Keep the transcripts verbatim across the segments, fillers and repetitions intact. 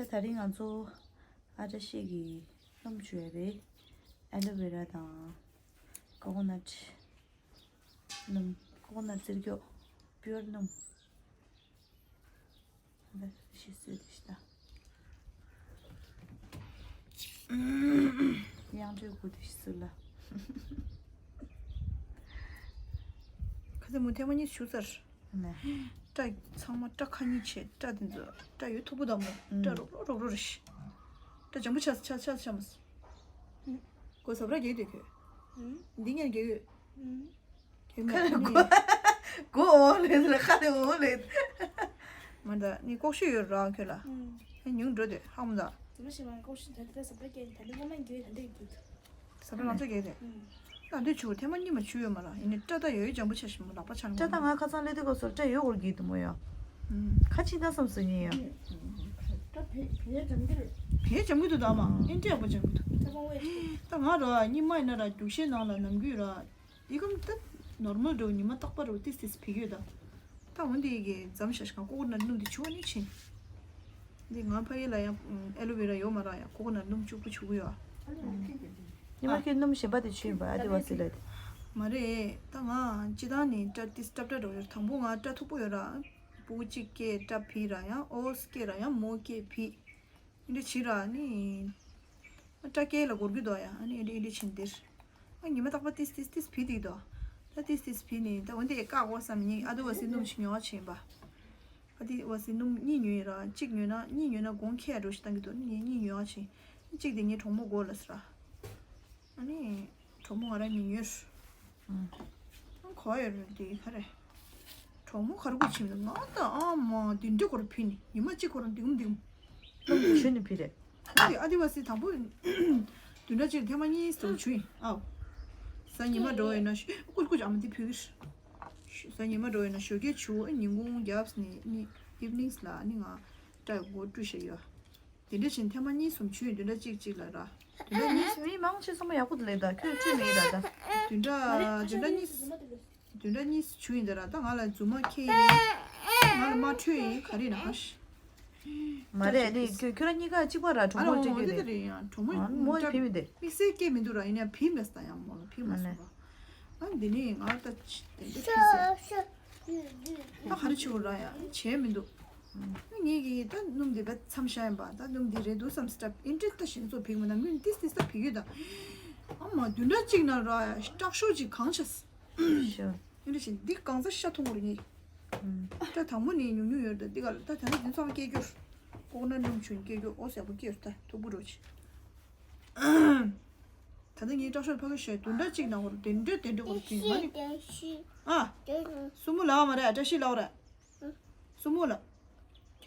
ད་རིང་ང་ཚོ་ཨ་བཀྲ་ཤིས་ཀྱིས་སྣུམ་བྱུག་ཡ་རེད། ཨེ་ལོ་ཝེ་ར་དང་ཀོ་ཀོ་ནཊ་སྣུམ། ཀོ་ཀོ་ནཊ་རྩེར་འཁྱོག་པིའུར་སྣུམ། ད་ཤི་སོས་དེ་ཤི་ད། དབྱངས་སྒྲོལ་དགུ་དེ་ཤི་སོས་ལ། ཁ་ཚ་མོ་ཐེངས་མ་གཉིས་བྱུག་ཚར། ནས། སྐྲ་ཚང་མ་སྐྲ་ཁ་གཉིས་བྱས། སྐྲ་དེ་ཚོ་སྐྲ་ཡོད་མཐུག་པོ་དང་མོ། ཨུམ། སྐྲ་རོག་རོག་རོག་རེ་ཤི། སྐྲ་ལྗང་པོ་ཆགས་ཆགས་ཆགས་ཆགས་མ་སོང་། ཨུམ། གོ་ཟབ་ར་རྒྱག་དུས་གོ། ཨུམ། འདི་ངས་རྒྱག་ཡོད། ཨུམ། གོ་མེད་ཁ་ནི། གོ་གོ་འོང་ལེ་ལེ་ཁ་ནི་འོང་ལེ། མ་ད་ནི་ལྐོག་ཤོད་ཡོད་ར་ཁྱོད་ལ། ཨུམ། ཨེ་ཉུང་འགྲོ་དེ་ཧ་མ་ད། དེ་མ་ཤེས་མ་ལྐོག་ཤོད་ད་ལྟ་ཟབ་ར་རྒྱག་ད་ལྟ་ངོ་མ་འགྱོད་ད་ལྟ་འགྱོད། ཟ་ཁང་ལ་ཚོ་རྒྱག་དེ། ད་འདི་བྱུག་ཐེངས་མ་གཉིས་མ་བྱུག་ཡོད་མ་ར། ཡིན་ནི་སྐྲ་ད་ཡོད་ཡོད་འཇམ་པོ་ཆ་ཞིམ་པོ་ལག་པ་ཆ་ནོ། སྐྲ་ད་ང་ཁ་སང་སླེབས་དུས་སྐབས་སུ་སྐྲ་ཡོད་སྐོར་གྱིས་དུ་མོ་ཡ། ཁ་ཕྱིས་ད་བསམ་སོ་ཡིན་ཡ། སྐྲ་བེ་བེ་འཇམ་གྱི་རེད། བེ་འཇམ་གྱི་འདུག་ད་མ་ཨེ་འདྲ་ཡག་པོ་འཇམ་གྱི་འདུག་ད་མ་ཝེ་ད་ང་ར་ཉི་མ་ཡིན་ན་ར་རྒྱུག་ཤེས་ནང་ལ་ནམ་རྒྱུན་ར། འདི་གམ་ད་ནོར་མལ་འགྲོ་ཉི་མ་རྟག་པར་རོ་ཏིས་ཏིས་བེ་གྱི་ཡོད་ད། ད་འོན་ཏེ་ཡི་གེ་འཛམ་ཤ་ཤ་ཀོ་ཀོ་ནཊ་སྣུམ་དེ་ཆུ་བ་ནི་ཕྱིན། འདི་ང་ཕ་ཡུལ་ལ་ཡང་ཨེ་ལོ་ཝེ་ར་ཡོད་མ་ར་ཡང་ཀོ་ཀོ་ནཊ་སྣུམ་གཅིག་པུ་བྱུག་གི་ཡོད། ཉི་མ་ཁྱོད་སྣུམ་གཞན་པ་དེ་བྱུག་ཡིན་པ་ཨ་དེ་བ་སི་ལ་དེ། མ་རེད་ད་ང་སྤྱི་བཏང་ནས་སྐྲ་ཏིས་སྲབ་སྲབ་འགྲོ་ཡོད། དང་པོ་ང་སྐྲ་མཐུག་པོ་ཡོད་ར། སྤུ་གུ་གཅིག་སྐྱེས་སྐྲ་ཕི་ར་ཡང་ཨོ་སྐྱེས་ར་ཡང་མོ་སྐྱེས་ཕི། ཨིན་དྲི་ཆི་ར་ནི། སྐྲ་སྐྱེས་ལ་འགོར་གི་འདུག་ཡ། ཨ་ནི་ཨིན་དྲི་ཨིན་དྲི་ཆིན་དིར། ཨ་ཉི་མ་རྟག་པ་ཏིས་ཏིས་ཏིས་བི་དིག་འདུག་ད་ཏིས་ཏིས་བི་ནི་ད་འོན་ཏེ་བཀག་འོ་བསམ་ཉིན་ཨ་དུ་བ་སི་སྣུམ་ཞིག་ཉོ་བ་ཆེན་པ། ཨ་དི་བ་སི་སྣུམ་གཉིས་ཉོས་ར་གཅིག་ཉོས་ན་གཉིས་ཉོས་ན་གོང་ཁེ་འགྲོ་ཞིག་བཏང་གི་འདུག་ངས་གཉིས་ཉོ་བ་ཆེན། གཅིག་དེ་ངའི་གྲོགས་མོ་དགོས་ལ་སི་ར། ཨ་ནི། གྲོགས་མོ་ང་རང་ཉིད་ཉོས། ཨང་། ཨང་གོ་ཡོད་རེད་དེ་ག་རེ། གྲོགས་མོ་ག་རེ་གོ་ཕྱིན་ང་ད་ཨ་མ་དེ་འདྲ་གོ་ར་ཕི་ནི་ཉི་མ་གཅིག་གོ་ར་འདིགམ་འདིགམ། ལོ་གི་ཆུ་ནི་ཕི་རེད། ཨ་དེ་ཨ་དེ་བ་སི་དང་པོ། བདུན་ཕྲག་གཅིག་ཐེངས་མ་གཉིས་སུ་ཆུ་ཡིན་ཨའོ། གཟའ་ཉི་མ་འགྲོ་ཡིན་ན་ཤི་ཀུ་ཀུ་ཨ་མ་དེ་ཕི་གི་ཤི། གཟའ་ཉི་མ་འགྲོ་ཡིན་ན་ཞོགས་ཀས་ཆུ་ཉིན་གུང་རྒྱབ་ནི་ནི་ཨིབ་ནིངས་ལ་ནི་ང་སྐྲ་མགོ་བཀྲུས་ཤ་ཡོད། དེ་འདྲ་བཞིན་ཐེངས་མ་གཉིས་གསུམ་བྱུང་། བདུན་ཕྲག་གཅིག་གཅིག་ལ་ར། བདུན་ཕྲག་གཉིས། མི་མང་ཆེ་ཚང་མ་ཡག་པོ་འདུག་ལེ་ད་ཁྱོད་ཁྱོད་མི་ར་ད། བདུན་ཕྲག་བདུན་ཕྲག་གཉིས། བདུན་ཕྲག་གཉིས་བྱུང་ཡིན་ད་ར་ད་ང་ལ་རྫུན་མ་ཁྱེད་ཡིན། ང་ལ་མ་འཕྲོད་ཡིན་ག་རེ་ན་ཧ་ཤི། མ་རེད་ནི་ཁྱོད་ཁྱོད་ར་གཉིས་ཀ་གཅིག་པ་ར་གྲོགས་མོ་གཅིག་གི་རེད། ཡང་གྲོགས་མོ་མོ་ཕི་མི་དེ། དམིགས་བསལ་སྐད་མི་འདུག་ར་ཡིན་ཡང་ཕི་མེད་ས་ཡང་མོ་ལ་ཕི་མ་སོང་ར། ཨ་འདི་ནི་ང་ད་ཆི་དེ་འདྲ་ཕི་ཟེར། ད་ག་རེ་བྱེད་དགོས་ར་ཡ་བྱས་མི་འདུག་ངས་ཀྱིས་ད་སྣུམ་འདི་བས་མཚམས་བཞག་ཡིན་པ་ད་སྣུམ་འདི་རེད་འདུག་བསམ་སྟབས་ཨིན་ཏྲེ་ད་ཞིང་ཚོ་ཕིག་མ་ན་མིན་ཏིས་ཏིས་ད་ཕིག་ཡོད་ད། ཨ་མ་བདུན་ཕྲག་གཅིག་ནང་ར་ཡ་སྐྲག་ཤོག་ཅིག་གང་ཆས། ཤོ། ཨིན་ཏྲེ་ཞིག་འདི་གང་ཚ་ཤ་ཐུང་བོར་ངེས། ད་དང་པོ་ནི་ཉུང་ཉུང་ཡོད་ད་འདི་ག་ལ་ད་ད་ནི་འདི་ཚང་སྐྱེ་རྒྱུར། ཀོ་ན་སྣུམ་ཆུན་སྐྱེ་རྒྱུ་ཨོ་ཟེར་པོ་སྐྱེ་རུ་ད་ཐུག་པོ་རོ་ཆི། ད་ལྟ་ངའི་སྐྲག་ཤོར་ཕ་གི་ཤོད་བདུན་ཕྲག་གཅིག་ནང་བར་དེ་འདྲ་དེ་འདྲ་བར་དུ་ང་ནི། ཨ། སྲུ་མོ་ལགས་མ་རེད་བཀྲ་ཤིས་ལགས་རེད། སྲུ་མོ་ལགས།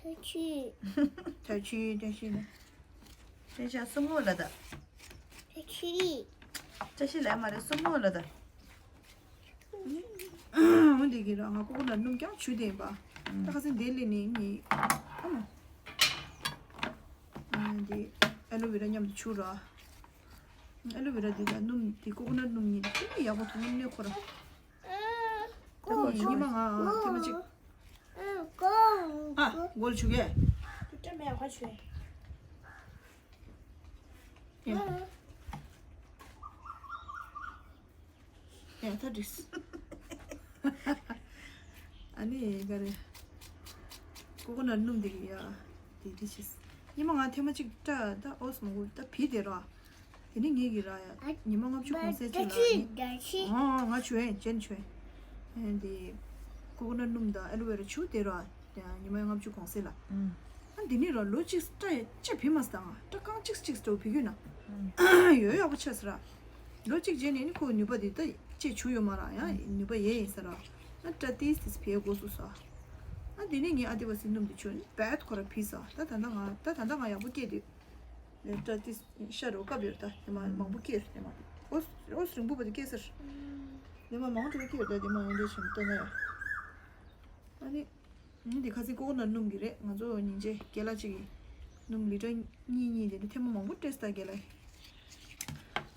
བཀྲ་ཤིས། བཀྲ་ཤིས་བཀྲ་ཤིས་ལགས། བཀྲ་ཤིས་སྲུ་མོ་ལགས་ད། བཀྲ་ཤིས། བཀྲ་ཤིས་ལགས་མ་རེད་སྲུ་མོ་ལགས་ད། འོ་འདི་གི་ར་ང་ཀོ་ཀོ་ནཊ་སྣུམ་རྐྱང་བྱུགས་བསྡད་ཡིན་པ། ད་ཁ་སང་དེ་ལས་ནི་ངས་ཨ་མ། ཨ་འདི་ཨ་ལོ་ཝེ་ར་མཉམ་དུ་བྱུགས་ར། ཨ་ལོ་ཝེ་ར་འདི་དང་སྣུམ་འདི་ཀོ་ཀོ་ནཊ་སྣུམ་གཉིས་འདི་ཐུག་ནི་ཡག་པོ་ཐུག་ནི་ཁོ་ར། ད་ནི་ཉི་མ་ང་ཐེངས་མ་གཅིག་ཨ་མགོ་ལ་བྱུགས་གས། དུ་ཏྲ་མེ་ཡག་པ་བྱུགས། ཡ། ཡ་ད་འགྲིགས། ཨ་ནི་ག་རེ། ཀོ་ཀོ་ནཊ་སྣུམ་དེ་གི་ཡ། དེ་འགྲིགས་ཤིས། ཉི་མ་ང་ཐེངས་མ་གཅིག་སྐྲ་ད་ཨོ་སི་མ་གུ་ད་བི་དེ་ར། དེ་ནི་ངེད་ཀྱི་ར་ཡ། ཉི་མ་ལྔ་བཅུ་གོང་ཚད་ཅིག་ལ་ནི། ཨོ་ང་བྱུགས་ཡིན་ཅན་བྱུགས་ཡིན། དེ། ཀོ་ཀོ་ནཊ་སྣུམ་དང་ཨ་ལོ་ཝེ་ར་བྱུགས་དེ་ར། ཉི་མ་ལྔ་བཅུ་གོང་ཚད་ལ། ཨ་འདི་ནི་ར་ལོ་གཅིག་སྐྲ་ཡ་ཅི་བི་མ་སྟངས་སྐྲ་རྐང་གཅིག་གཅིག་སྐྲ་བི་གུ་ན། ཡོད་ཡག་པོ་ཆགས་སི་ར། ལོ་གཅིག་རྗེས་ནས་ནི་ཁོ་ནུས་པ་དེ་ད་ཅི་བྱུགས་ཡོད་མ་ར་ཡང་ནུས་པ་ཡས་ཡིན་ས་ར། ཨ་སྐྲ་ཏིས་ཏིས་བེ་དགོས་སུ་ས། ཨ་འདི་ནི་ངས་ཨ་ཏི་བ་སི་སྣུམ་དེ་བྱུགས་ནི་བད་ཁོ་ར་བི་ས་ད་ད་ད་ང་ད་ད་ད་ང་ཡག་པོ་སྐྱེས་དུས། ནས་སྐྲ་ཏིས་ཤ་རོ་བཀབ་ཡོད་ད་དེ་མ་མང་པོ་སྐྱེས་དེ་མ། ཨོ་ཨོ་རིང་པོ་བ་དེ་སྐྱེས་སི་ར། དེ་མ་མང་པོ་སྐྱེས་ཡོད་ད་དེ་མ་ཡོང་དེ་བྱུང་ལྟ་ན་ཡ། ཨ་ནི། ཨ་ནི་དེ་ཁ་སང་ཀོ་ཀོ་ནཊ་སྣུམ་གྱི་རེད། ང་ཚོ་ཉིན་བྱེད་རྒན་ལགས་གཅིག་གིས་སྣུམ་ལི་ཊར་གཉིས་གཉིས་དེ་འདྲ་ཐེངས་མ་མང་པོ་སྤྲད་ས་རྒན་ལགས།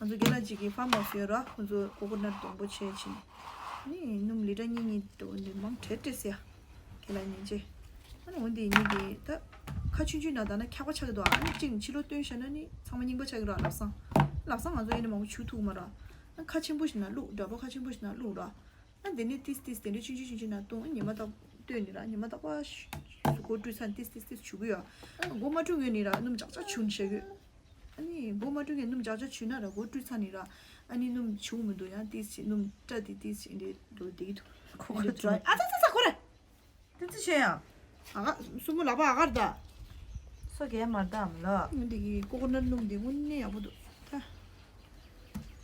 ང་ཚོ་རྒན་ལགས་གཅིག་གིས་ཕ་མ་བཟོས་ར་ཁོ་ཚོ་ཀོ་ཀོ་ནཊ་སྡོང་པོ་བྱས་ཕྱིན། ཨ་ནི་སྣུམ་ལི་ཊར་གཉིས་གཉིས་དེ་འདྲ་མང་སྤྲད་སྤྲད་ས་ཡ། རྒན་ལགས་ཉིན་བྱེད། ཨ་ནི་འོ་འདི་གཉིས་ཀྱིས་ད། ཁ་ཆུང་ཆུང་ན་ད་ན་འཁྱག་པ་ཆགས་ཀྱི་འདུག་ཨ་ནི་གཅིག་ཕྱི་ལོགས་བཏོན་བཞག་ན་ནི་ཚང་མ་རྙིང་པ་ཆགས་ཀྱི་ར། ལབ་སང་ལབ་སང་ང་ཚོ་ཡིན་ན་མང་པོ་བྱུག་ཐུབ་མ་ར། ཨ་ཁ་ཆེན་པོ་ཞིག་ན་བླུགས། འདྲ་པོ་ཁ་ཆེན་པོ་ཞིག་ན་བླུགས་ར། ཨ་དེ་ནས་ཏིས་ཏིས་དེ་འདྲའི་ཆུང་ཆུང་ཆུང་ཆུང་ན་བཏུང་། ཉི་མ་དག་བཏོན་ནི་ར། ཉི་མ་དག་པ་ཞུ་སྒོ་བཀྲུས་ཚར་ཏིས་ཏིས་ཏིས་བྱུག་གི་ཡོད། ཨ་སྒོ་མ་བཀྲུ་སྔོན་ནི་ར་སྣུམ་ཅག་ཅག་བྱུག་ནི་བྱ་གི་ཡོད། ཨ་ནི་སྒོ་མ་བཀྲུ་སྔོན་སྣུམ་ཅག་ཅག་བྱུག་ན་ར་སྒོ་བཀྲུས་ཚར་ནི་ར། ཨ་ནི་སྣུམ་བྱུག་མི་འདུག་ཡང་ཏིས་ཅིག་སྣུམ་སྐྲ་དེ་ཏིས་ཅིག་འདི་འགྲོ་བསྡད་ཀྱི་འདུག་ཁོ་ཁོ་འདི་ཁོ་ཁོ་ཨ་ཙ་ཙ་ཙ་ཁོ་རེ། ཏི་ཙི་ཤེས་ཡ། ཨ་ག་སུ་མོ་ལག་པ་ཨ་གར་ད། སོ་གས་མར་དམ་ལ། འདི་གི་ཀོ་ཀོ་ནཊ་སྣུམ་འདི་དངོས་གནས་ཡག་པོ་འདུག་ད།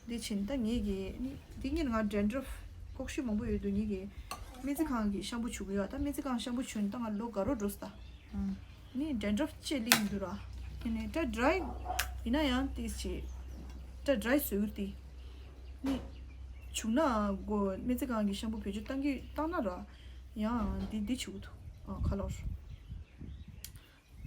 འདི་ཕྱིན་ད་ངེད་ཀྱི་ནི་འདི་ངེད་ང་ཌན་ཌྲབ་ལྐོག་ཤུ་མང་པོ་ཡོད་འདུག་ངེད་ཀྱི་སྨན་རྩིས་ཁང་གི་ཤམ་པུ་བྱུག་གི་ཡོད། ད་སྨན་རྩིས་ཁང་ཤམ་པུ་བྱུག་ནི་ད་ང་ལོ་དགའ་རོགས་འགྲོ་སོང་ད། ནི་ཌན་ཌྲབ་ཅེ་ལིང་འདུག་ར། ཡིན་ནའི་ད་ཌྲའི་ཡིན་ན་ཡང་ཏིས་ཅེ་ད་ཌྲའི་བཟོས་ཡོད་དེ། ནི་བྱུག་ན་སྒོ་སྨན་རྩིས་ཁང་གི་ཤམ་པུ་བེད་སྤྱོད་བཏང་གི་བཏང་ན་ར། ཡང་འདི་འདི་བྱུག་འདུག་ཨ་ཁ་ལོར།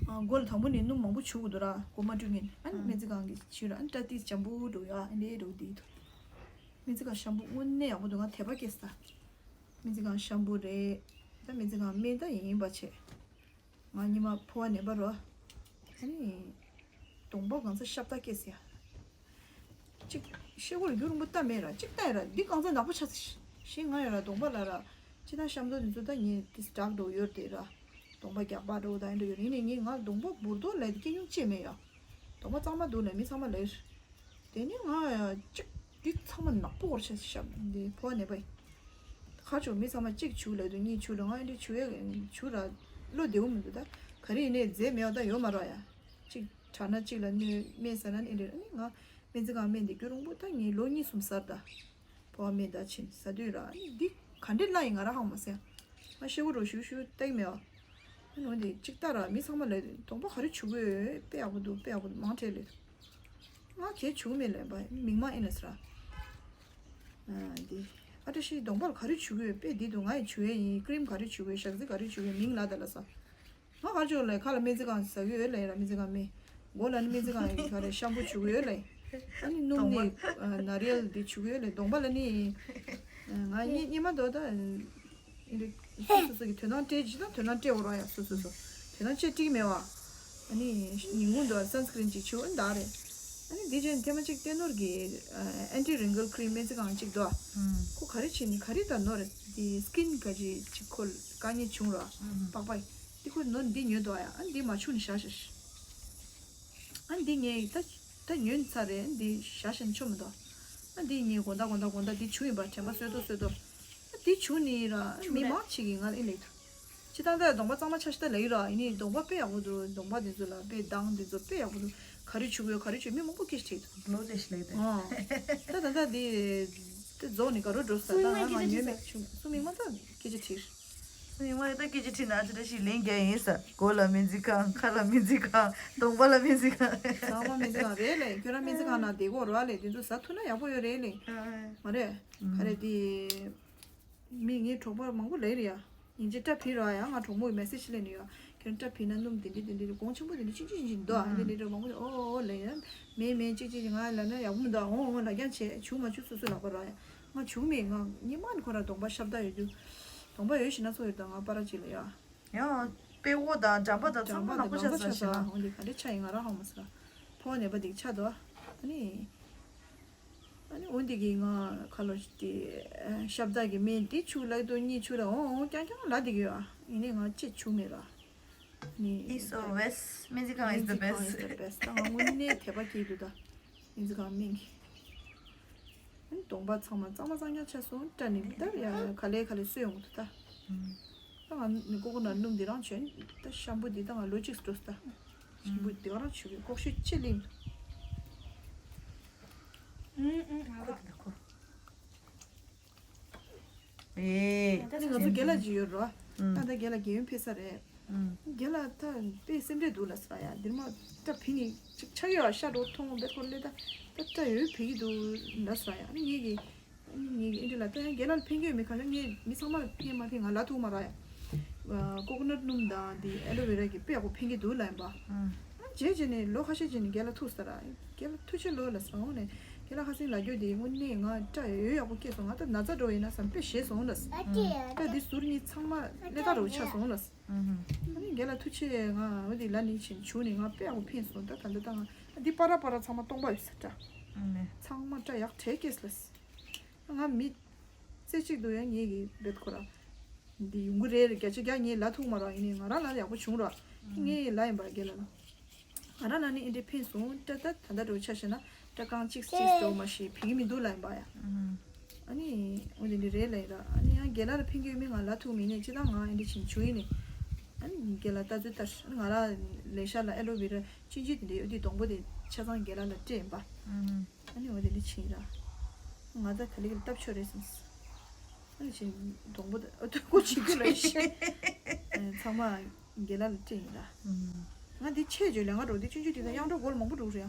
ཨ་སྒོ་ལ་དང་པོ་ནས་སྣུམ་མང་པོ་བྱུག་དགོས་འདུག་ར། སྒོ་མ་བཀྲུ་སྔོན་ཨ་ནི་སྨན་རྩིས་ཁང་གི་བྱུག་ར། ཨ་ནི་སྐྲ་ཏིས་འཇམ་པོ་འགྲོ་ཡ། ཨ་ནི་འགྲོ་འདི་འདུག་སྨན་རྩིས་ཁང་ཤམ་པུ་དངོས་གནས་ཡག་པོ་འདུག་ང་དད་པ་སྐྱེས་སོང་ད། སྨན་རྩིས་ཁང་ཤམ་པུ་རེད། ད་སྨན་རྩིས་ཁང་སྨན་ད་ཡིན་པ་བྱས། ང་ཉི་མ་ཕོ་བ་ནད་པ་རོ། ཨ་ནི། གདོང་པ་གང་ཚ་ཤ་སྟག་སྐྱེས་ཟེར་ཡ། གཅིག་ཤེལ་སྒོ་ལ་རྒྱུ་རིང་པོ་ལྟ་མེད་ར། གཅིག་ལྟ་ཡ་ར་འདི་གང་ཚ་ནག་པོ་ཆགས་ཤེས་ང་ཡོད་ར། གདོང་པ་ལ་ར། ཅི་ད་ཤམ་ཐོ་འདི་ཚོ་ད་ངས་ཏིས་འདྲ་འགྲོ་ཡོད་དེ་ར། གདོང་པ་རྒྱགས་པ་འགྲོ་ད་ཡིན་འགྲོ་ཡོད། ཡིན་ནས་ངས་ང་གདོང་པ་འབུར་ཏོ་ལ་སྐྱེ་མྱོང་ཅེས་མེད་ཡ། གདོང་པ་གཙང་མ་འདུག་ལ་མི་ཚང་མ་ལ། དེ་ནི་ང་ཡ་གཅིག་འདི་ཚང་མ་ནག་པོ་བོར་ཆ་ཤབ་འདི་ཕོ་བ་ནད་པ་ཡིན། ཁ་ཕྱོགས་མི་ཚང་མ་གཅིག་བྱུག་ལབ་དུས་གཉིས་བྱུག་ལ་ང་ཨེ་འདྲ་བྱུག་ཡ་བྱུག་ར་བློ་བདེ་བོ་མི་འདུག་ད་ག་རེ་ཡིན་ནའི་རྫས་མེད་པ་ད་ཡོད་མ་རེད་ཡ། གཅིག་དྲག་ན་གཅིག་ལ་གནོད་སྨན་ཟ་ན་ཨེ་འདྲ་ཨ་ནི་ང་སྨན་རྩིས་ཁང་སྨན་འདི་རྒྱུ་རིང་པོ་ད་ངས་ལོ་གཉིས་གསུམ་ཟར་ད། ཕོ་བ་སྨན་ད་ཕྱིན་ཟ་དུས་ར་ཨ་ནི་འདི་ག་འདྲ་ལ་ཡིན་ང་ར་ཧང་མ་སེ། ང་ཤེ་བོ་རོ་ཞུ་ཞུ་ཏེག་མེད་པ། ཨ་ནི་འོན་ཏེ་གཅིག་ལྟ་ར་མི་ཚང་མ་ལ་གདོང་པ་ག་རེ་བྱུག་གི་ཡོད་དཔེ་ཡག་པོ་འདུག་དཔེ་ཡག་པོ་འདུག་མང་དྲགས་ལས། ང་གལ་བྱུག་མེད་ལས་པ་མིག་མ་ཨེ་ན་སི་ར། ཨ་འདི། ཨ་བཀྲ་ཤིས་གདོང་པར་ག་རེ་བྱུག་ཡོད་དཔེ་འདི་འདུག་ང་ཡི་བྱུག་ཡས་ཡིན། ཀྲིམ་ག་རེ་བྱུག་ཡོད། ཞག་རྩི་ག་རེ་བྱུག་ཡོད། མིང་ལ་ད་ལ་ས། ང་ག་རེ་བྱུག་ལས་ཁ་ལ་སྨན་རྩིས་ཁང་ཟ་གི་ཡོད་ལས་ར་སྨན་རྩིས་ཁང་མེ། མགོ་ལ་ནི་སྨན་རྩིས་ཁང་ཡི་ག་རེ་ཤམ་པུ་བྱུག་ཡོད་ལས། ཨ་ནི་སྣུམ་ནི་ན་རིལ་འདི་བྱུག་ཡོད་ལས་གདོང་པ་ལ་ནི། ང་གཉིས་གཉིས་མ་དོ་ད། ཨིན་རེད། སོ་སོ་སོ་གི་དོ་སྣང་སྤྲད་ཅི་དང་དོ་སྣང་སྤྲད་འོ་ར་ཡ་སོ་སོ་སོ། དོ་སྣང་སྤྲད་ཀྲིག་མེད་བ། ཨ་ནི་ཉིན་གུང་དུ་སན་སི་ཀི་རིན་ཅིག་བྱུག་ཨ་ནི་ད་རེད། ཨ་ནི་འདི་རྗེས་ཐེངས་མ་གཅིག་ཏེ་ནོར་གི་ཨན་ཊི་རིང་ཀལ་ཀྲིམ་སྨན་རྩིས་ཁང་གཅིག་འདུག་ཨ། ཁོ་ག་རེ་བྱེད་ནི་ག་རེ་ད་ནོར་འདི་སི་ཀིན་ག་ཅི་ཅིག་ཁོ་དཀའ་ངལ་བྱུང་ར་པགས་པ་འདི་ཁོ་ནོར་འདི་ཉོས་འདུག་ཨ་ཡ། ཨ་ནི་འདི་མ་བྱུང་ནི་བཞག་བཞག་ཨ་ནི་འདི་ངས་ད་ད་ཉོས་ཚར་རེད། འདི་བཞག་བཞག་ནི་ཆོ་མི་འདུག་ཨ་འདི་ངས་དགོང་དག་དགོང་དག་དགོང་དག་འདི་བྱུག་ཡིན་པ་དྲན་པ་གསོས་ཏོ་གསོས་ཏོ། ཨ་འདི་བྱུག་ནི་ར་མི་མང་ཆེ་གི་ང་ལ་ཨེ་ལེགས་འདུག་ཅི་ད་ལྟ་གདོང་པ་གཙང་མ་ཆ་ཤི་ད་ལེགས་ར་ཡིན་ནི་གདོང་པ་དཔེ་ཡག་པོ་འདུག་གདོང་པ་འདི་ཚོ་ལ་དཔེ་མདངས་འདི་ཚོ་དཔེ་ཡག་པོ་འདུག་ག་རེ་བྱུག་ཡོད་ག་རེ་བྱུག་མི་མང་པོ་སྐད་ཆ་དྲིས་འདུག་ལོ་ཙེ་ཤི་ལེགས་དེ། ཨོ། ད་ད་ད་འདི་དེ་རྫོགས་ནི་ག་རོ་འགྲོ་ས་ད་ང་ང་ཉོས་མེད་བྱུག་སུ་མི་མང་ད་སྐད་ཆ་དྲིས། སུ་མི་མང་ད་སྐད་ཆ་དྲིས་ན་ཅི་འདྲ་ཞིག་ལན་རྒྱག་ཡིན་ས། མགོ་ལ་སྨན་རྩིས་ཁང་ཁ་ལ་སྨན་རྩིས་ཁང་གདོང་པ་ལ་སྨན་རྩིས་ཁང་། ཚང་མ་སྨན་རྩིས་ཁང་རེད་ལེ། ཁྱོད་རང་སྨན་རྩིས་ཁང་ནང་བསྡད་གོ་རོགས་ལེ། དེ་ཚོ་ཟ་ཐུབ་ན་ཡག་པོ་ཡོད་རེད་ལེ། མ་རེད། ག་རེ་དེ། མི་ངའི་གྲོགས་པོ་མང་པོ་ལེ་རེད་ཡ། ཡིན་གཅིག་སྐྲ་ཕིག་ར་ཡ། ང་གྲོགས་མོ་གི་མེ་སེ་ཇི་ལེ་ནི་ཡ། ཁྱོད་སྐྲ་ཕིག་ན་སྣུམ་དེ་འདྲ་དེ་འདྲ་གོང་ཆེན་པོ་དེ་འདྲ་ཅི་ཅི་ཅི་འདུག་ཨ། དེ་འདྲ་མང་པོ་ཨོ་ཨོ་ལེ་ཡ། མེད་མེད་ཅི་ཅི་ང་ལ་ན་ཡག་པོ་མི་འདུག་ཨོ་ཨོ་ལ་རྒྱ་ཆེ་བྱུག་མ་བྱུག་སོ་སོ་ལག་པ་ར་ཡ། ང་བྱུག་མེད། ང་ཉི་མ་ནི་ཁོ་ར་གདོང་པ་ཤབ་ད་ཡོད་དུས། གདོང་པ་ཡོད་ཤི་ན་ཚོ་ཡོད་ད་ང་པ་ར་ཅི་ལ་ཡ། ཡང་དཔེ་འོ་དང་འགྲམ་པ་དང་ཚང་མ་ནག་པོ་ཆགས་ས་ཤི་ན། འོ་འདི་ག་འདྲ་ཆགས་ཡིན་ང་ར་ཧ་མ་སི་ར། ཕོ་བ་ནད་པ་འདི་ཆགས་འདུག་ཨ་ནི། ཨ་ནི་འོ་འདི་གི་ང་ཁ་ལོ་ཞིག་དེ་ཤབ་ད་གི་སྨན་དེ་བྱུག་ལག་ཏུ་གཉིས་བྱུག་ར་འོང་འོང་རྐྱང་རྐྱང་ལ་འདི་གི་ཡོད་ཨ། ཡིན་ནི་ང་ཅི་བྱུག་མེད་ར། ནི། It's always སྨན་རྩིས་ཁང་is the best. Is the best. ད་ང་དངོས་གནས་དད་པ་སྐྱེས་འདུག་ད། སྨན་རྩིས་ཁང་སྨན་གི། ཨ་ནི་གདོང་པ་ཚང་མ་གཙང་མ་གཙང་རྐྱང་ཆགས་སོང་། སྐྲ་ནི་ད་ཡ་ག་ལེ་ག་ལེ་གསོས་ཡོང་གི་འདུག་ད། ད་ང་ནི་ཀོ་ཀོ་ནཊ་སྣུམ་འདི་རང་བྱོན། ད་ཤམ་པུ་འདི་ད་ང་ལོ་གཅིག་འགྲོ་སོང་ད། ཤམ་པུ་འདི་ག་རང་བྱུག་གི་ལྐོག་ཤུ་ཅི་ལིང་། ཨེ། ད་ནི་ང་ཚོ་རྒན་ལགས་ཅིག་ཡོད་རོ། ད་ད་རྒན་ལགས་རྒན་ཡོལ་ཕེབས་ས་རེད། རྒན་ལགས་ད་དཔེ་སེམས་ཁྲལ་འདུག་ལ་ས་ཡ། འདིར་མ་ད་ཕི་ནི་ཅིག་ཆགས་ཡོད་ཤ་འགྲོ་མཐོང་བེད་ཁོ་ལེ་ད་ད་ད་ཡོལ་ཕེབས་ཀྱི་འདུག་ལ་ས་ཡ། ཨ་ནི་ངེད་ཀྱི་ངེད་ཀྱི་ཨེ་འདྲ་ལ་ད་ཡང་རྒན་ལགས་ལ་ཕན་གྱི་ཡོད་མེད་གང་ཤེས། ངས་མི་ཚང་མ་ལ་ཕན་མ་ཕན་ང་ལ་ཐུག་མ་ར་ཡ། ཀོ་ཀོ་ནཊ་སྣུམ་དང་དེ་ཨེ་ལོ་ཝེ་ར་གི་དཔེ་ཡག་པོ་ཕན་གྱི་འདུག་ལ་ཡིན་པ། ཨ་རྗེས་རྗེས་ནས་ལོ་ཁ་ཤས་རྗེས་ནས་རྒན་ལགས་ཐུག་ས་ར། རྒན་ལགས་ཐུག་ཆེ་ལོ་ལ་སོང་ནས་རྒན་ལགས་ཁ་སང་ལ་རྒྱུ་དེ་དངོས་གནས་ང་སྐྲ་ཡོལ་ཡག་པོ་སྐྱེས་སོང་། ང་ད་ན་ཚ་འགྲོ་ཡིན་ན་བསམ་དཔེ་ཞེད་སོང་ལ། སྐྲ་འདི་ཟུར་གཉིས་ཚང་མ་ཀླད་ཁ་རུ་ཆགས་སོང་ལ། ཨ་ནི་རྒན་ལགས་ཐུགས་རྗེ་ཆེ། ང་འོ་དེ་ལ་ནི་ཆེན་བྱུང་ནས་ང་དཔེ་ཡག་པོ་ཕན་སོང་། ད་ད་འདི་ད་ང་འདི་པ་ར་པ་ར་ཚང་མ་སྟོང་པ་ཡོད་ས་འདྲ། ཚང་མ་འདྲ་ཡག་དྲེག་སྐྱེས་ལ། ང་མི་རྩེ་གཅིག་ཏུ་ཡང་ངེད་ཀྱི་བེད་ཁོ་ར་འདི་ཡོང་གི་རེད། རེད། བརྒྱ་ཆ་བརྒྱ་ངས་ལ་ཐུག་མ་ར། ཡིན་ནའི་ང་རང་ལ་ཡག་པོ་བྱུང་ར། ངས་ལ་ཡིན་པ་རྒན་ལགས་ལ། ང་རང་ལ་ནི་ཨེ་འདྲའི་ཕན་སོང་། སྐྲ་ད་ད་ལྟ་འགྲོ་ཆ་བྱས་ན་སྐྲ་རྐང་གཅིག་གཅིག་འགྲོ་མ་ཤེས་བེད་ཀྱི་མི་འདུག་ལ་ཡིན་པ་ཡ། ཨ་ནི་འོ་དེ་འདྲ་རེད་ལ་ཡིན་ར། ཨ་ནི་ཡང་རྒན་ལགས་ལ་ཕན་གྱི་ཡོད་མེད་ང་ལ་ཐུག་མེད་ནས་ཅི་ད་ང་ཨེ་འདྲ་བྱིན་བྱུང་ཡིན་ནས། ཨ་ནི་རྒན་ལགས་ལྟ་ཚུལ་ལྟར་ང་རང་ལས་ཤ་ལ་ཨེ་ལོ་ཝེ་ར་ཅི་འཇུ་དེ་འདྲའི་འོ་དེ་སྡོང་པོ་དེ་ཆ་ཚང་རྒན་ལགས་ལ་སྤྲད་ཡིན་པ། ཨ་ནི་འོ་དེ་འདྲ་བྱིན་ར། ང་ད་ག་ལེ་ག་ལེ་བཏབ་ཆོག་རེད་བསམས། ཨ་ནི་ཆེན་སྡོང་པོ་དང་ཨ་ཐུག་གོ་བྱེད་རྒྱུ་ལ་ཤེས། ཚང་མ་རྒན་ལགས་ལ་སྤྲད་ཡིན་ལ། ང་འདི་ཆེད་བརྗོད་ལས་ང་འགྲོ་འདི་ཆུང་ཆུང་དེ་དང་དབྱངས་སྒྲོག་སྒོར་མང་པོ་འགྲོ་རེད་ཡ།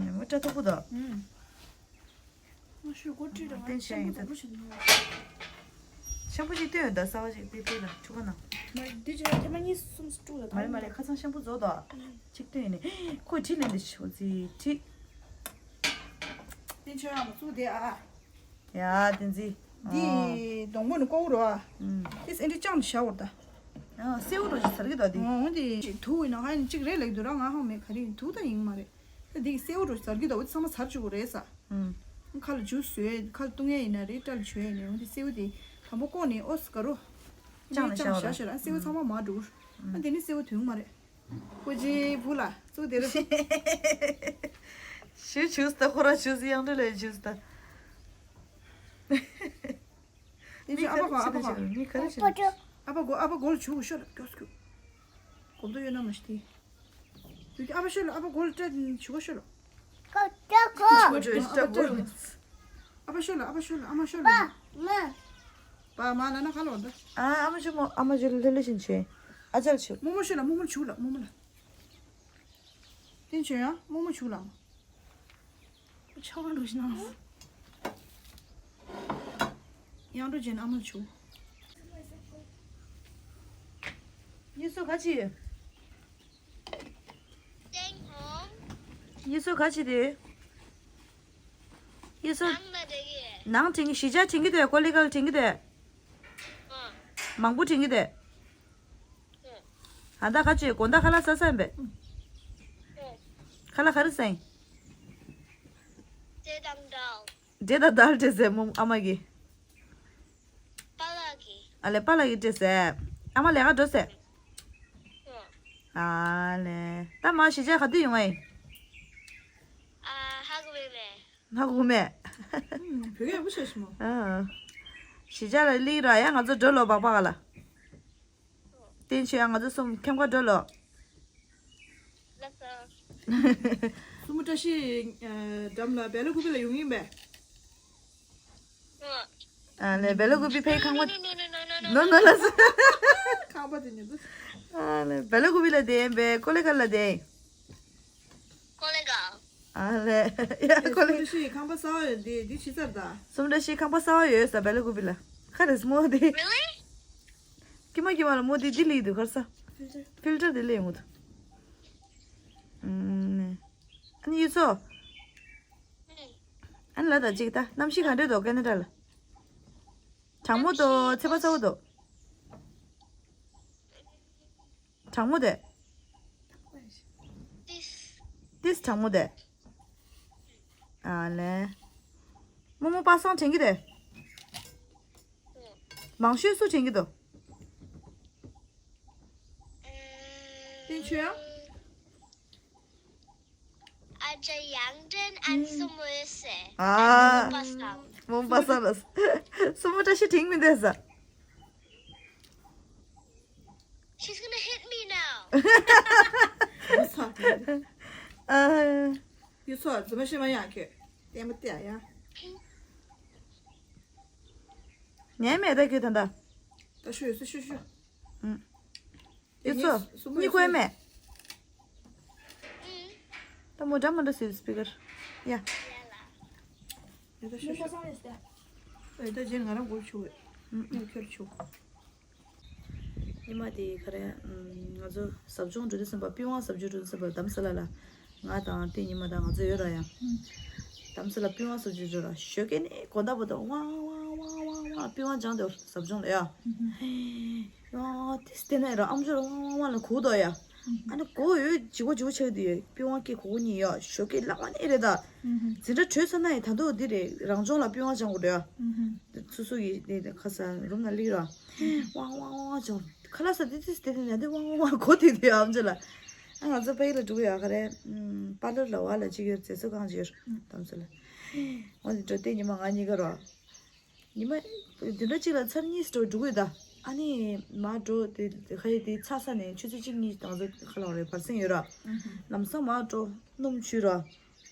ང་སྐྲ་མཐོ་པོ་དང་། ང་ཤོད་སྒོ་བཀྲུས་དང་ང་ཤེམ་པུ་དང་པོ་བྱེད་ནི། ཤེམ་པུ་ཅིག་བཏོན་ཡོད་ད། གསར་པ་ཅིག་དཔེ་དཔེ་ལ་ཁྲུ་ཁ་ནང་། མ་འདི་ཅི་ཐེངས་མ་གཉིས་གསུམ་བཀྲུས་ལ། མ་རེད་མ་རེད། ཁ་ཚང་ཤེམ་པུ་རྫོགས་དང་། ཅིག་བཏོན་ཡོད་ནི། ཁོས་ཁྲིད་ལེན་འདི་ཤོག་ཙི་ཁྲིད། དེ་ཆོས་ཡང་མ་བཙུགས་དེ་ཨ། ཡ་བསྟན་འཛིན། འདི་སྡོང་པོ་ནི་ཀོ་བོ་རོ་ཨ། ཨུམ། དེ་སེན་ཏྲི་ཅང་ནི་ཤ་བོར་ད། ཨ་སེའུ་རོ་ཞིག་ཟར་གི་ད་དེ། འོ་འདི་ཅིག་དུག་ཡིན་ན་ཧ་ཡིན་ཅིག་རེད་ལེགས་འདུག་ར། ང་ཧང་མེད་ག་རེ་ཡིན་དུག་ད་ཡིན་མ་རེད། ད་འདི་སེའུ་རོ་ཟར་གི་ད་འོ་དེ་ཚང་མ་ཟར་བཅུག་གི་རེད་ས། ཨུམ། ཁ་ལ་ཇུས་བཟོས་ཁ་ལ་བཏུང་ཡས་ཡིན་ན་རེད། སྐྲ་ལ་བྱུག་ཡས་ཡིན་ན་འོ་འདི་སེའུ་དེ་དང་པོ་ཀོ་ནི་ཨོ་སི་ག་རོ། ཅང་ནི་ཅང་ཤ་བོར་ཤ་ར་སེའུ་ཚང་མ་མ་འགྲུར། ཨ་འདི་ནི་སེའུ་དུང་མ་རེད། ཀོ་ཅི་བུ་ལ་ཙུག་དེ་རུ། ཞུ་ཆུས་ད་ཁོ་ར་ཆུས་ཡང་འདྲི་ལས་ཆུས་ད། དེ་ཚོ་ཨ་ཕ་གོ་ཨ་ཕ་གོ། མི་ག་རེ་བྱེད། ཨ་ཕ་གོ་ཨ་ཕ་གོ་ལ་ཆུ་ཤོར་ལ་སྐྱོ་སྐྱོ། གོམ་དུ་ཡོད་ན་མ་ཤི་དེ། དུས་ཀྱི་ཨ་ཕ་ཤོར་ལ་ཨ་ཕ་གོ་ལ་སྤྲད་ཆུ་གོ་ཤོར་ལ། ཨ་ཕ་ཤོར་ལ་ཨ་ཕ་ཤོར་ལ་ཨ་མ་ཤོར་ལ། པ་མ་ན་ན་ཁ་ལོ་ད། ཨ་ཨ་མ་ཆུ་མོ་ཨ་མ་ཆུ་ལྷོད་ལྷོད་བཞིན་བྱས། ཨ་ཅག་ཆུ། རྨོ་མོ་ཤོར་ལ་རྨོ་མོ་ཆུ་ལ་རྨོ་མོ་ལ། བསྟན་ཆོས་ཡང་རྨོ་མོ་བྱུག་ལ། ཆང་འགྲོ་ཞིག་ན། ཡང་འགྲོ་རྗེས་ཨ་མ་བྱུག། གཡས་སོ་ག་ཅི། གཡས་སོ་ག་ཅི་དེ། གཡས་སོ། ནང་དྲན་གི་གཞིས་ཆགས་དྲན་གི་དེ་ཀོ་ལི་གལ་དྲན་གི་དེ། མང་པོ་དྲན་གི་དེ། ཨ་ད་ཁ་ཆེ་དགོང་དག་ཁ་ལག་ཟ་ས་ཡིན་པས། ཁ་ལག་ག་རེ་ཟ་ཡིན། འབྲས་དང་དལ། འབྲས་དང་དལ་སྤྲད་ཟེར་མོ་ཨ་མ་གིས། པཱ་ལགས་ཀྱིས། ཨ་ལས་པཱ་ལགས་ཀྱིས་སྤྲད་ཟེར། ཨ་མ་ལས་ཀ་འགྲོ་ཟེར། ཨ་ལས་ད་མ་གཞིས་ཆགས་ག་དུས་ཡོང་ང་ཡིན། ཨ་ཧ་གོ་མེད་མེད། ཧ་གོ་མེད། བོད་སྐད་ཡག་པོ་ཤེས་སོང་མོ། ཨ། གཞིས་ཆགས་ལ་སླེབས་ར་ཡ་ང་ཚོ་འགྲོ་ལོ་སྦག་སྦག་ལ། བསྟན་ཆོས་ཡང་ང་ཚོ་གསུམ་ཁྱམས་ཁ་འགྲོ་ལོ། ལགས་སོ། སྲུ་མོ་བཀྲ་ཤིས་འགྲམ་ལ་བེ་ལ་ཀུ་པི་ལ་ཡོང་གི་ཡིན་པས། ཨ་ལས་བེ་ལ་ཀུ་པི་ཕའི་ཁང་པ། ནོ་ནོ་ལ་སོ། ཁང་པ་དེ་ཉོ་དུ། ཨ་ལས་བེ་ལ་ཀུ་པི་ལ་བསྡད་ཡིན་པས་ཀོ་ལེ་གལ་ལ་བསྡད་ཡིན། ཀོ་ལེ་གལ། ཨ་ལས། ཡ་ཀོ་ལེ། སྲུ་མོ་བཀྲ་ཤིས་ཁང་པ་གསར་པ་ཡོད་འདི་འདི་ཕྱི་སར་ད། སྲུ་མོ་བཀྲ་ཤིས་ཁང་པ་གསར་པ་ཡོད་ས་བེ་ལ་ཀུ་པི་ལ། ཁ་རེས་མོ་དེ། Really? ཀྱི་མ་ཀྱི་མ་ལ་མོ་དེ་འདི་ལི་འདུག་གར་ས། ཕིལ་ཊར། ཕིལ་ཊར་དེ་ལི་ཡོང་གི་འདུག་ཨ་ནི་ཡུ་ཚོ། ཨ་ནི་ལ་ད་ཅིག་ད་གནམ་གཤིས་ག་འདྲ་འདུག་ཀེ་ན་ཌ་ལ། གྲང་མོ་འདུག་ཚ་བ་ཚ་བོ་འདུག་གྲང་མོ་དེ། ཏིས་གྲང་མོ་དེ། ཨ་ལས། རྨོ་མོ་པ་སངས་དྲན་གྱི་དེ། མང་ཤོས་སུ་དྲན་གྱི་འདུག་བསྟན་ཆོས་ཡང་། ཨ་ཅག་ཡང་ཏྲེན་ཨན་སུ་མོ་ཡེ་སེ། ཨ། མོ་པ་སངས་ལ། སྲུ་མོ་བཀྲ་ཤིས་དྲན་མི་འདུག་ས། She's gonna hit me now. ཨ། ཡུ་ཚོ་རྫུན་མ་ཤེས་མ་ཡང་ཁྱོད་ལྟད་མོ་བལྟས་ཡ། ཉན་མེད་ད་ཁྱོད་ད་ད། ད་ཤོད་ཡོད་ས་ཤོད་ཤོད། ཨུམ། ཡུ་ཚོ་གཉིད་ཁུག་མེད། ད་མོ་འདྲ་མ་འདྲ་ཟེར་སྤི་ཀར། ཡ། ཡ་ད་ཤོད་ཤོད། ཨེ་ད་རྗེས་ང་རང་སྒོར་ཆུ་བས། ཨུམ། ངས་ཁྱོད་ཆུ། ཉི་མ་དེ་ག་རེ། ང་ཚོ་ཟབ་སྦྱོང་འགྲོ་དུས་ཙམ་པ་པི་ཝང་ཟབ་སྦྱོང་འགྲོ་དུས་ཙམ་པ་དྷ་རམ་ས་ལ་ལ། ང་དང་ཏེ་ཉི་མ་དང་ང་ཚོ་ཡོད་ར་ཡང་། དྷ་རམ་ས་ལ་པི་ཝང་ཟབ་སྦྱོང་འགྲོ་ར་ཞོགས་ཀས་ནས་དགོང་དག་བར་དུ་ཝང་ཝང་ཝང་ཝང་ ཨ་པི་ཝང་སྦྱངས་དེ་ཟབ་སྦྱོང་ལ་ཡ། ཨ་ཏིས་དེ་ནས་ར་ཨམ་ཅོག་ལ་ཝང་ཝང་ཝང་ལ་གོ་དོ་ཡ། ཨ་ནི་གོ་ཡོད་ཇི་གོ་ཇི་གོ་ཆགས་དེ་ཡོད། པི་ཝང་སྐད་གོ་གོ་གཉིས་ཡ། ཞོགས་ཀས་ལག་པ་ནས་རེད་ད། འཛིན་གྲྭ་གྲོལ་ཚར་ན་ཡི་ད་དུང་འདི་རེད། རང་སྦྱོང་ལ་པི་ཝང་སྦྱང་དགོས་རེད་ཡ། སོ་སོ་ཡི་དེ་ཁ་ས་རུམ་ན་སླེབས་ར། ཝང་ཝང་ཝང་སྦྱང་། ཁ་ལག་ས་དེ་ཏིས་དེ་དེ་ན་དེ་ཝང་ཝང་ཝང་གོ་དེ་དེ་ཨམ་ཅོག་ལ། ཨ་ང་ཚོ་ཕ་གི་ལ་འགྲོ་གི་ཡོད་ག་རེད། པཱ་ལར་ལ་བ་ལ་ཅིག་ཡོད། རྫས་སོ་གང་ཅིག་ཡོད་དམ་ཚོ་ལ། འོ་དེ་འགྲོ་དེ་ཉི་མ་ང་གཉིས་ཀ་རོ། ཉི་མ་བདུན་ཕྲག་གཅིག་ལ་ཚར་གཉིས་འགྲོ་འགྲོ་གི་ཡོད་ད། ཨ་ནི་མར་འགྲོ་དེ་ཁ་ཡི་དེ་ཚ་ས་ནས་ཆུ་ཚོད་གཅིག་གཉིས་དང་ཚོ་ཁ་ལ་བ་རེད། བར་གསེང་ཡོད་ར། ལམ་སང་མར་འགྲོ་སྣུམ་བྱུགས་ར།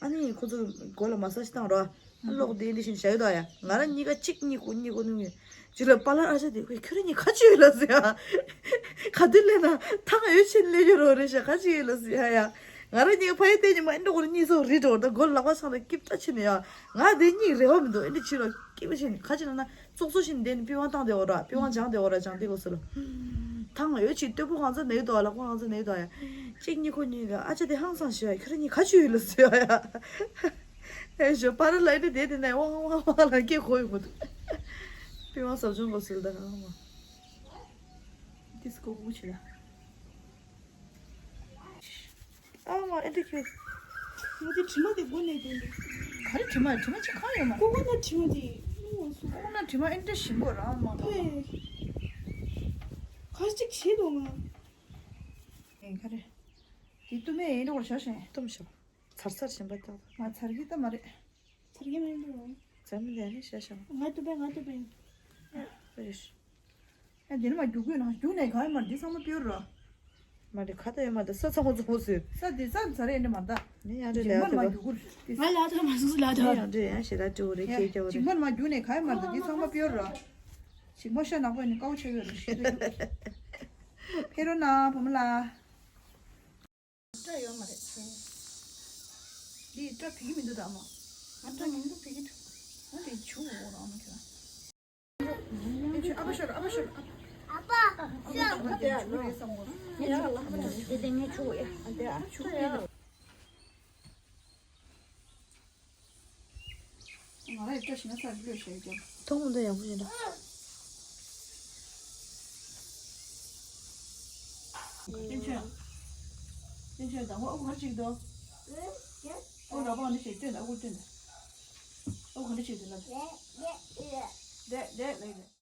ཨ་ནི་ཁོ་ཚོ་མགོ་ལ་མ་སཱ་ཇི་བཏང་ར། ཨ་གློག་དེ་འདི་བཞིན་བྱ་ཡོད་ད་ཡ། ང་རང་གཉིས་ཀ་གཅིག་གཉིས་ཁོ་གཉིས་ཁོ་གཉིས་ཅིག་ལ་པཱ་ལར་ཨ་ཅག་དེ་ཁོས་ཁྱོད་རང་གཉིས་ཁ་ཆུ་ཡོད་ལ་ཟེར་ཡ། ག་དུས་སླེབས་ན་ཐང་འོད་ཆེན་སླེབས་ཡོད་རོ་རེད་ཤག་ཁ་ཆུ་ཡོད་ལ་ཟེར་ཡ་ཡ། ང་རང་གཉིས་ཀ་ཕ་ཡི་བལྟས་ཉི་མ་ཨེ་འགྲོ་གོ་ར་གཉིས་སོ་རི་འགྲོ་ད་མགོ་ལ་ལག་པ་ཚང་ལ་སྐྱིབས་ཏ་ཕྱིན་ནས་ཡ། ང་དེ་གཉིས་རེ་བ་མི་འདུག་ཨེ་འདི་ཕྱི་ལ་སྐྱིད་པོ་བྱས་ནས་ཁ་ཅིག་ལ་ན་ཙོག་ཙོག་བཞིན་བསྡད་ནས་པི་ཝང་བཏང་བསྡད་འོ་ར། པི་ཝང་སྦྱངས་བསྡད་འོ་ར། སྦྱངས་བསྡད་འོ་ཟེར་ལ། ཐང་འོད་ཅིག་སྟོད་པོ་གང་ཚ་ནས་འདུག་ལག་པ་གང་ཚ་ནས་འདུག་ཡ། གཅིག་གཉིས་ཁོ་གཉིས་ཀ་ཨ་ཅག་དེ་ཧང་སང་ཞེས་ཡ། ཁྱོད་རང་གཉིས་ཁ་ཆུ་ཡོད་ལ་ཟེར་ཡ། ཨེ་ཞོ་པ་ར་ལ་ཨེ་འདྲ་བསྡད་དེ་ནས་ཝང་ཝང་ཝང་ལ་སྐད་གོ་ཡོང་གི་འདུག་པི་ཝང་ཟབ་སྦྱོང་གོ་ཟེར་ལ་ད་ཧང་མ། ཏིས་ཀོ་ཀུ་ཆེ་ལ། ཨ་མ་ཨེ་འདྲ་ཁྱོད། ང་དེ་དྲི་མ་དེ་མགོ་ནས་དེ་འདུག་ག་རེ་དྲི་མ། དྲི་མ་ཅིག་གང་ཡོད་མ། ཀོ་ཀོ་ནཊ་དྲི་མ་དེ་སྨྱུང་བ་སུ། ཀོ་ཀོ་ནཊ་དྲི་མ་ཨེ་འདྲ་ཞིམ་པོ་རང་མ། ཨེ། ག་ཅིག་བྱེད་དོ་ང་། ཨེ་ག་རེ། དེ་གཏུམ་མེད་ཨེ་འདྲ་བར་བཞག་ཤིང་། གཏུམ་ཤོག་ཚར་ཚར་ཞིམ་པ་ཏག་ཏག་ང་ཚར་གི་ད་མ་རེད། ཚར་གི་མ་ཡིན་པ་རེད། ཚར་མི་འདི་ནི་བཞག་ཤོག་ང་གཏུམ་པ་ཡིན། ང་གཏུམ་པ་ཡིན། ཨེ་འདི་ནི་མ་རྒྱུག་དགོས་ན་རྒྱུག་ནས་ག་ཡོད་མ་རེད། འདི་ཚང་མ་སྤེལ་རོགས། མ་རེད་ཁ་ཏ་ཡོད་མ་རེད། ས་ཚང་མ་ཚང་མ་ཟོས། ས་འདི་ས་ཚ་རེད་འདི་མ་ད། ནི་ཡང་འདྲ་ལས་ཡག་ཏུ་ང་ལ་ཨ་ཐོར་མ་སུ་སུ་ལ་ཐོར། ཡང་འདྲ་ཡང་ཞེ་དྲག་སྤྲོ་རེད། ཁྱེད་སྐྱོ་རེད། ཇིང་པར་མ་རྒྱུག་ནས་ག་ཡོད་མ་རེད། འདི་ཚང་མ་སྤེལ་རོགས། ཇིང་པར་ཤ་ནག་པོ་ནི་དཀའ་བོ་ཆགས་ཡོད་རེད། ཕེ་རོ་ན་བུ་མོ་ལ། སྐྲ་ཡོད་མ་རེད། འདི་སྐྲ་ཕིག་གི་མི་འདུག་ད་ཨ་མ། ང་སྐྲ་མི་འདུག་ཕིག་གི་འདུག་ཨ་འདི་ཆུ་འོ་ར་ཨ་མ་ཁྱོད། ཨ་ཕ་ཤོར། ཨ་ཕ་ཤོར། ཨ་ཕ། ཨ་ཕ་ཤོར། ཨ་ཕ་ཤོར། ཨ་ཕ་ཤོར། ང་རང་ཡི་སྐྲ་ཞིག་ན་ས་ལོས་བྱས་ཀྱང་། ཐོག་མ་ད་ཡག་པོ་ཡིན་ད། བསྟན་ཆོས། བསྟན་ཆོས་དང་པོ་ཨ་ཁུ་ག་རེ་བྱེད་ཀྱི་འདུག་ཨོ་ལག་པ་འདི་བྱས་སྟོན་དང་། ཨ་ཁུ་སྟོན་དང་། ཨ་ཁུ་ག་འདྲ་བྱེད་འདུག་ལབ། ལེ་ལེ་ལེ།